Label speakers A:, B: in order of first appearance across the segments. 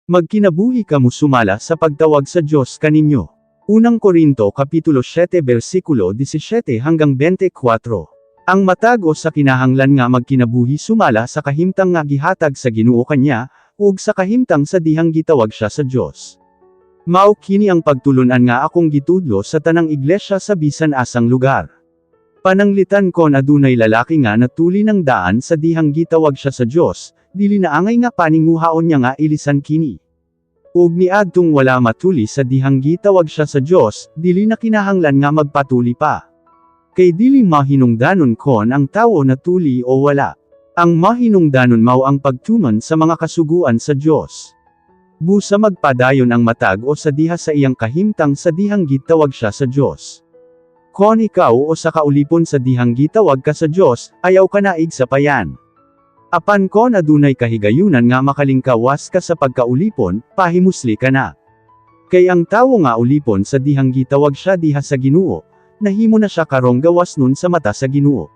A: Magkinabuhi kamo sumala sa pagtawag sa Dios kaninyo. Unang Korinto kapitulo 7 bersikulo 17 hanggang 24. Ang matag usa kinahanglan nga magkinabuhi sumala sa kahimtang nga gihatag sa Ginoo kanya, ug sa kahimtang sa dihang gitawag siya sa Dios. Mao kini ang pagtulunan nga akong gitudlo sa tanang iglesia sa bisan asang lugar. Pananglitan kon adunay lalaki nga natuli ng daan sa dihang gitawag siya sa Dios, dili na angay nga paninguhaon niya nga ilisan kini. Ug niadtong wala matuli sa dihang gitawag siya sa Dios, dili na kinahanglan nga magpatuli pa. Kay dili mahinungdanon kon ang tawo natuli o wala. Ang mahinungdanon mao ang pagtuman sa mga kasuguan sa Dios. Busa magpadayon ang matag usa diha sa iyang kahimtang sa dihang gitawag siya sa Dios. Kon ikaw usa ka ulipon sa dihang gitawag ka sa Dios, ayaw kanaig sa payan. Apan kon adunay kahigayunan nga makalingkawas ka sa pagkaulipon, pahimusli kana. Kay ang tawo nga ulipon sa dihang gitawag siya diha sa Ginoo, nahimo na siya karong gawasnon sa mata sa Ginoo.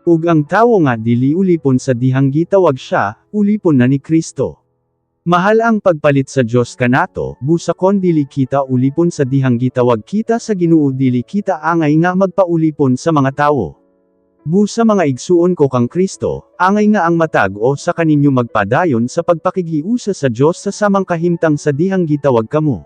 A: Ug ang tawo nga dili ulipon sa dihang gitawag siya, ulipon na ni Kristo. Mahal ang pagpalit sa Dios kanato, busa kon dili kita ulipon sa dihang gitawag kita sa Ginoo, dili kita angay nga magpaulipon sa mga tawo. Busa, mga igsuon ko kang Kristo, angay nga ang matag usa kaninyo magpadayon sa pagpakighiusa sa Dios sa samang kahimtang sa dihang gitawag kamo.